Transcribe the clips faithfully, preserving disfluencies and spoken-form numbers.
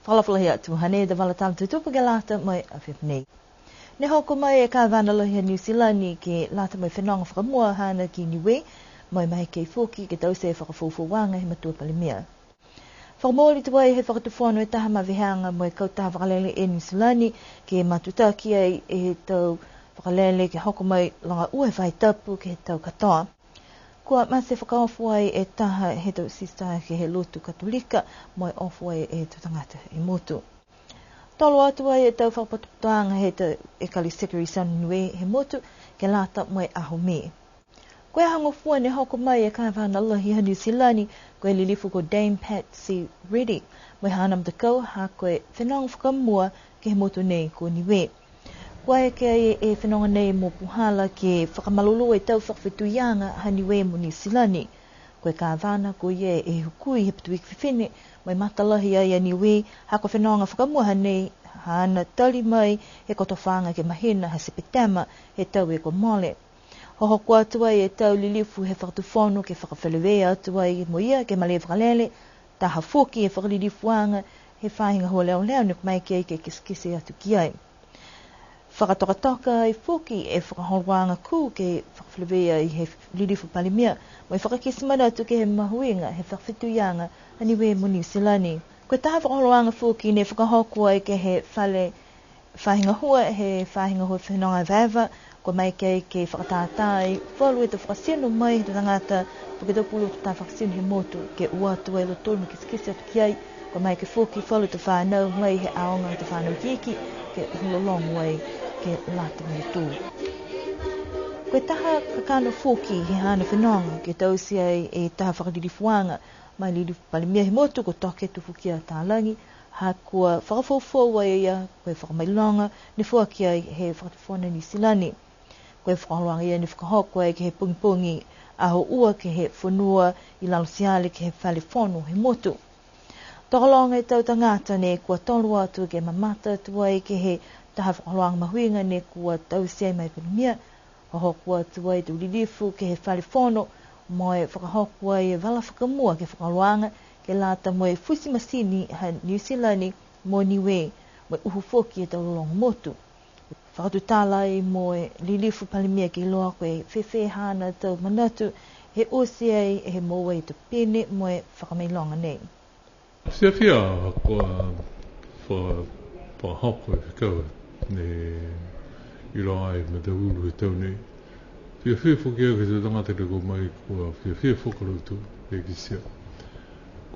Fakaalofa lahi atu, hanei e tau vala tala tutupu ke lata mo e afiafi nei. Ne hoko mai e Kavana Lahi ha Niu Silani ke lata mo e fenoga fakamua haana ki Niue, mo e maeke foki ke taute e fakafoufouaga he matua Palemia. Fakamooli tuai he Fakatufono e taha maveheaga mo e kautaha vakalele e Niu Silani, ke matutaki ai e tau vakalele ke hoko mai loga ua he faahi tapu ke he tau katoa. Kua mate fakaofo ai e taha he tau sista ke he lotu Katolika, mo e ofo ai e tau tagata he motu. Tolo atu ai e tau fakapotopotoaga he tau Ekalesia Kerisiano Niue he motu, ke lata mo e aho Mē. Ko e aho Gofua ne hoko mai e Kavana Lahi ha Niu Silani, ko e lilifu ko Dame Patsy Reddy, mo e haana matakau, ha ko e fenoga fakamua ke he motu nei ko Niue. Kua eke ai e fenoga nei mo puhala ke fakamalolō e tau fakafetuiaga ha Niue mo Niu Silani. Ko e Kavana ko ia e hukui he Patuiki Fifine, mo e matalahi ai a Niue, ha ko e fenoga fakamua hanei, haana tali mai he kotofaaga ke mahina ha Sepetema he tau e kua mole. Hohoko atu ai e tau lilifu he Fakatufono ke fakafeleveia atu ai mo ia ke he malē vakalele, taha foki e fakalilifuaga he faahi gahua leoleo ne kua maeke ai ke kitekite atu ki ai. Fakatokatoka ai foki e fakaholoaga kū ke fakafeleveia ai he lilifu Palemia, mo e fakakite manatu ke he mahuiga he fakafetuiaga a Niue mo Niu Silani. Ko e taha fakaholoaga foki ne fakahoko ai ke he fale faahi gahua, he faahi gahua fenoga evaeva, kua maeke ai ke fakatātā ai falu e tau fakatino mai he tau tagata po ke tau pulu tau fakatino he motu, ke o atu ai a lautolu mo e kitekite atu ki ai, kua maeke foki falu e tau fanau mai he aoga he tau fanau ikiiki, ke lologo ai ke lata mo lautolu. Ko e taha kakano foki he haana fenoga, ke taute ai e taha fakalilifuaga, ma e lilifu Palemia he motu ko Toke Tufukia Talagi, ha kua fakafoufou ai a ia, ko e fakamailoga ne foaki ai he Fakatufono Niu Silani. Ko e fakaholoaga ia ne fakahoko ai ke he pogipogi Aho Ua ke he fonua i Lalotiale ke he fale fono he motu. Tokologa e tau tagata ne kua tolo atu ke mamata atu ai ke he taha fakaholoaga mahuiga ne kua taute ai ma e Palemia, hohoko atu ai e tau lilifu ke he fale fono, mo e fakahoko ai e vala fakamua ke he fakaholoaga, ke lata mo e futi masini ha Niu Silani mo Niue, mo e uhu foki e tau lologo motu. Fakatutala ai mo e lilifu Palemia ke iloa ko e fēfē haana tau manatu, he oti ai he moua e tau pine mo e fakamailoga nei. Fiafia kua fa-, fakahoko e fekau ne iloa ai e mataulu he tau nei. Fiafia foki au ke he tau tagata ne kua o mai, kua fiafia foki a lautolu ke kitia.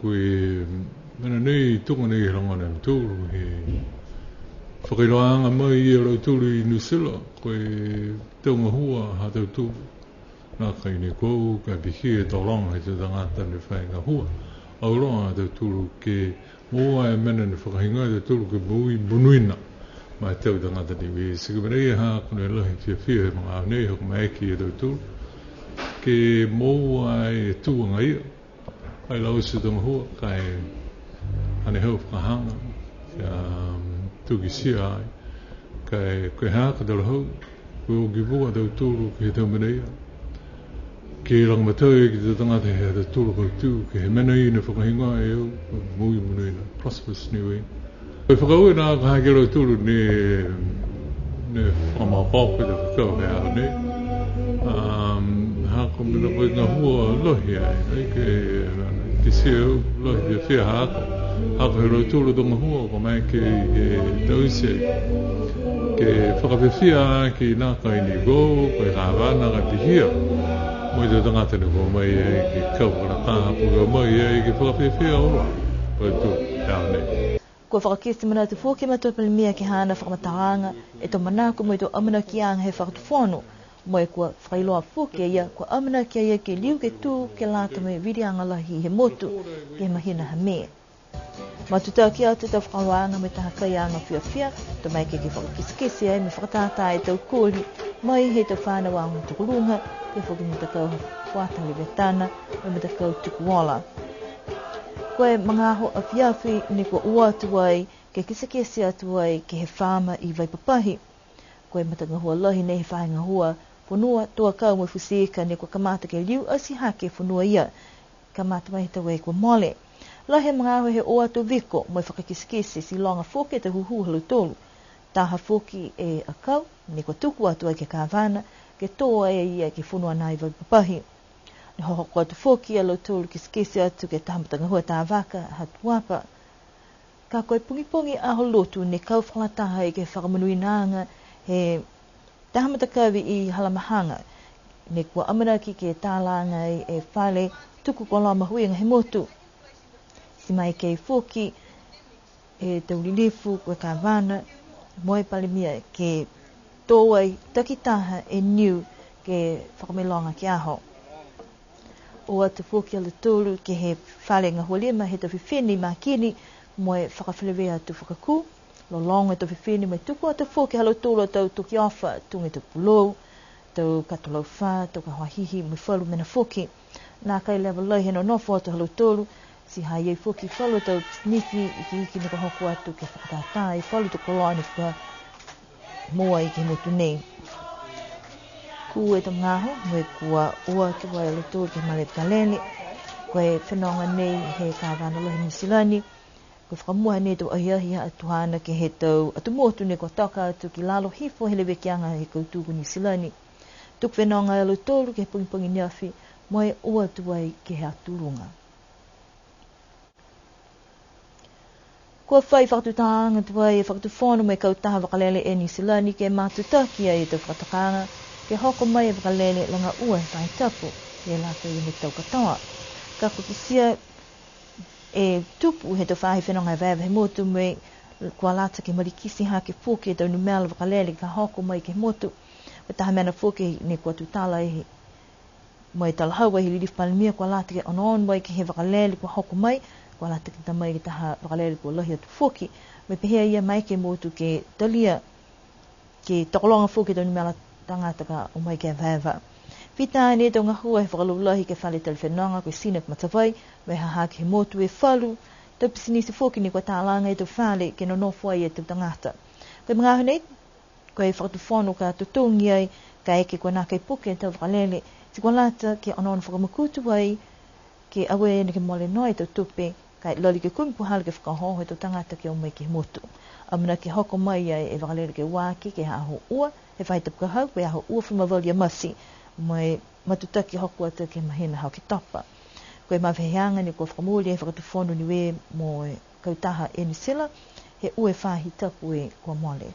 Ko e mena nei tuga nei he logona e mautolu, he fakailoaaga mai ia lautolu i Niu Silani, ko e tau gahua ha tautolu. Nākai ni ko e ka pihia e tau loga he tau tagata ne fai gahua. Auloa a tautolu ke moua e mena ne fakahigoa e tautolu ke moui monuina ma e tau tagata Niue. Ti ko e mena ia ha ko e lahi e fiafia he magaaho nei, ha ko e maeke ia tautolu ke moua e tuaga ia. Ai lau se tau gahua, ka e hane hau fakahaga, um, tukitia ai. Ka e, ko e hā ka talahau, ko e o ki vua a tautolu ke he tau mena ia. Ke lagomatai ke he tau tagata he ha tautolu kautū, ke he mena ia ne fakahigoa e au, moui monuina, prosperous Niue. Ko e fakaaue nā ka ha ki a lautolu ne, ne fakamaopoopo e tau fekau he aho nei. Um, ha ko e mena ko e gahua lahi ai, ai ke, ke tia lahi ke fia haaku. Ha ko e ha lautolu tau gahua, kua maeke ke taute, ke fakafiafia aki nākai ni ko e, ko e kavana ka pihia. Mo e tau tagata ne kua o mai ai ke kau fakalataha, po ke o mai ai ke fakafiafia auloa. Ko e tau he aho nei. Kua fakakite manatu foki e Matua Palemia ke he haana fakamatalaaga e tau manako mo e tau amanakiaga he Fakatufono, mo e kua fakailoa foki e ia kua amanaki a ia ke liu ke tū ke lata mo e viliaga lahi he motu ke he mahina ha Me. Matutaki atu e tau fakaholoaga mo e taha faiaoga fiafia, to maeke ke fakakitekite ai mo e fakatātā e tau koli mai he tau fanau aoga tokoluga, pihia foki mo e matakau fuata Leviatana, mo e matakau Tukuola. Ko e magaaho afiafi ne kua o atu ai, ke kitekite atu ai ke he faama i Vaipapahi. Ko e matagahua lahi nei he faahi gahua fonua, tau akau mo e futi ika ne kua kamata ke liu ati hake e fonua ia, kamata mai he tau kua mole. Lahi e magaaho he o atu viko mo e fakakitekite, ti loga foki e tau hūhū ha lautolu. Taha foki e akau, ne kua tuku atu ai ke he Kavana, ke tō ai a ia ke he fonua nā i Vaipapahi. Ne hohoko atu foki a lautolu kitekite atu ke he taha matagahua tā vaka ha Tuapa. Ka ko e pogipogi Aho Lotu ne kau fakalataha ai ke he fakamonuinaaga he taha matakavi i Halamahaga, ne kua amanaki ke talaga ai e fale tuku koloa mahuiga he motu. Ti maeke foki e tau lilifu ko e Kavana mo e Palemia ke tō ai takitaha e niu ke fakamailoga ke he aho. O atu foki a lautolu ke he fale gahua lima he tau fifine i Makini mo e fakafelevea atu fakakū. Lologo e tau fifine mo e tuku atu foki ha lautolu a tau tokiofa, tuga e tau pulou, tau kato laufa, tau kahoa hihi, mo e falu mena foki. Nākai leva lahi e nonofo atu ha lautolu, ti ha i ai foki falu tau pisinisi ikiiki ne kua hoko atu ke fakatātā e falu tau koloa ne kua moua ai ke he motu nei. Kū e tau magaaho, mo e kua o atu ai a lautolu ke he male vakalele. Ko e fenoga nei he Kavana Lahi Niu Silani, kua fakamua nei e tau ahiahi atu haana ke he tau atu motu ne kua toka atu ki lalo hifo he levekiaga he kautū ko Niu Silani. Tuku fenoga a lautolu ke he pogipogi ne afi, mo e o atu ai ke he Atu Luga. Kua fai fakatutaaga tuai e Fakatufono mo e kautaha vakalele Air New Zealand ke matutaki ai e tau fakatokaaga ke hoko mai e vakalele loga ua he faahi tapu, ke lata ia mo e tau katoa. Ka kua kitia e tupu he tau faahi fenoga evaeva he motu mo e kua lata ke malikiti hake foki e tau numela vakalele ka hoko mai ke he motu. Ko e taha mena foki ne kua tutala e mo e talahau ai he lilifu Palemia kua lata ke onoono mai ke he vakalele kua hoko mai, kua lata ke ta mai ke taha vakalele kua lahi atu foki. Mo e pehē a ia maeke e motu ke talia, ke tokologa foki e tau numela tagata ka o mai ke evaeva. Fita ni e tau gahua he fakalaulahi ke he fale tali fenoga ko e Scenic Matavai, mo e ha ha ke he motu e falu tau pisinisi foki ne kua talaga e tau fale ke nonofo ai e tau tagata. Ko e magaaho nei, ko e Fakatufono ka totogi ai, kaeke kua nākai puke e tau vakalele, ti kua lata ke onoono fakamakutu ai, ke aue neke mole noa e tau tupe, ka e lali ke kumi puhala ke fakaohooho e tau tagata ke o mai ke he motu. Amanaki ke hoko mai ai e vakalele ke ua aki, ke he aho ua he faahi tapu ka hau, ko e aho uafulu ma valu ia Mati, mo e matutaki hoko atu ke he mahina ha Oketopa. Ko e maveheaga ne kua fakamooli e Fakatufono Niue mo e kautaha Air New Zealand, he ua e faahi tapu e kua mole.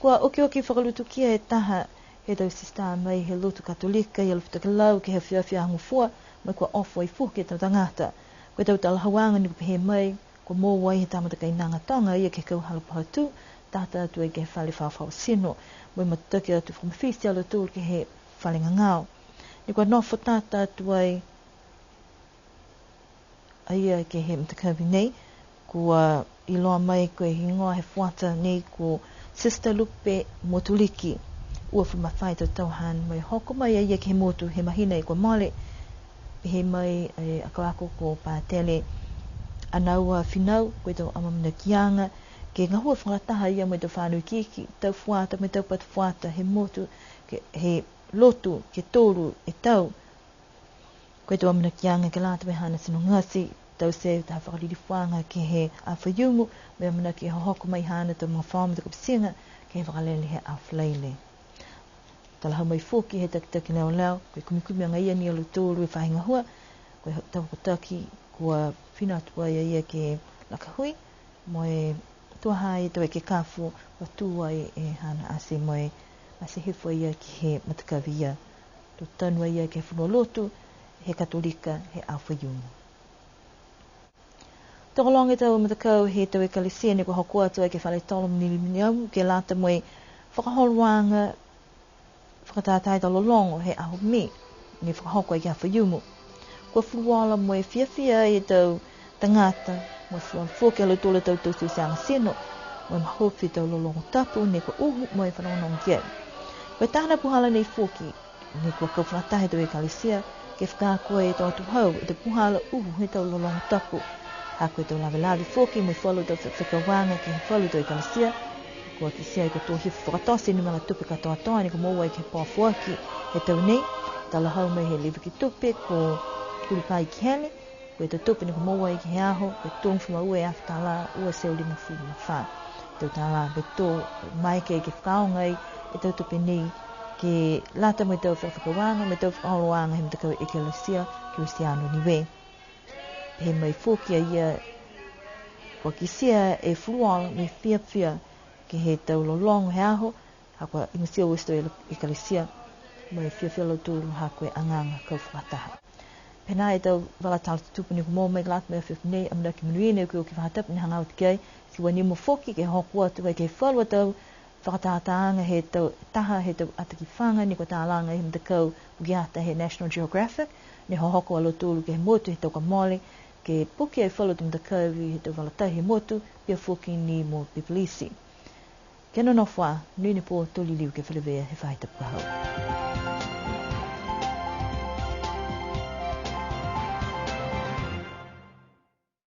Kua okioki fakalutukia e taha he tau sisitā mai he lotu Katolika i Alofi Tokelau ke he afiafi Aho Gofua, mo e kua ofo ai foki e tau tagata. Ko e tau talahauaga ne kua pehē mai, kua moua ai he tau matakainaga toga ia ke he kauhala Pahotū, tata atu ai ke he fale fafao tino, mo e matutaki atu fakamafiti a lautolu ke he fale gagao. Ne kua nofo tata atu ai a ia ke he matakavi nei, kua iloa mai ko e higoa he fuata nei ko Sister Lupe Motuliki, uafulu ma fā e tau tau haana mo e hoko mai a ia ke he motu he mahina kua mole. Pehē mai e akoako ko Patele Anaua Finau, ko e tau amaamanakiaga ke gahua fakalataha a ia mo e tau fānau ikiiki, tau fuata mo e tau patu fuata he motu, ke he lotu ke tolu e tau. Ko e tau amanakiaga ke lata mo e haana tino gati, taute taha fakalilifuaga ke he Aho Faiumu, mo e amanaki ke hohoko mai haana tau magafaoa mo e tau kapitiga ke he vakalele he Aho Falaile. Talahau mai foki he takitaki leoleo, ko e kumikumi agaia ni a lautolu e faahi gahua, ko e tau hokotaki kua fina atu ai a ia ke laka hui, mo e tuaha e tau ekekafo, kua tū ai e haana ate mo e ate hifo a ia ke he matakavi ia. To tanu a ia ke he fonua lotu he Katolika he Aho Faiumu. Tokologa e tau matakau he tau ekalesia ne kua hoko atu ai ke he fale tolo milimiamu ke lata mo e fakaholoaga fakatātā e tau lologo he aho Me, ne fakahoko ai ke he Aho Faiumu. Kua fuluola mo e fiafia e tau tagata, mo e fuluola foki a lautolu a tau tauteuteaga tino, mo e mahofi e tau lologo tapu ne kua uhu mo e fanogonogo ki ai. Ko e taha ni a puhala nei foki, ne kua kau fakalataha e tau ekalesia, ke fakaako e tau atuhau e tau puhala uhu he tau lologo tapu. Ha ko e tau lavelave foki mo e falu tau fekauaga ke he falu tau ekalesia. Kua kitia ai kua tō hifo fakatote e numela tupe katoatoa ne kua moua ai ke he pō foaki he tau nei. Talahau mai he leveki tupe ko Kulipai Kihele, Ko e tau tupe ne kua moua ai ke he aho, ko e tolugofulu ma ua e afe tālā, ua e teau limagofulu ma fā e tau tālā, mo e tō mai ke, ke fakaaoga ai e tau tupe nei, ke lata mo e tau fakafekauaga, mo e tau fakaholoaga he matakau Ekalesia Kerisiano Niue. Pehē mai foki a ia, kua kitia e fulufuluola mo e fiafia ke he tau lologo he aho, ha kua igatia ua e tau ekalesia, mo e fiafia a lautolu ha ko e agaaga kau fakataha. Pehē nā e tau vala tala tutupu ne kua moua mai ke lata mo e afiafi nei, amanaki monuina e okioki faahi tapu ne hagaao atu ki ai, ti ua nimo foki ke hoko atu ai ke he falu a tau fakatātāaga he tau taha he tau ata kifaga ne kua talaga he matakau pukeata he National Geographic, ne hohoko a lautolu ke he motu he tau kua mole, ke puke ai falu a tau matakau he tau vala tahi he motu, pihia foki ni mo Pipilisi. Kia nonofo ā, monuina e pō, to liliu ke feleveia he faahi tapu ka hau.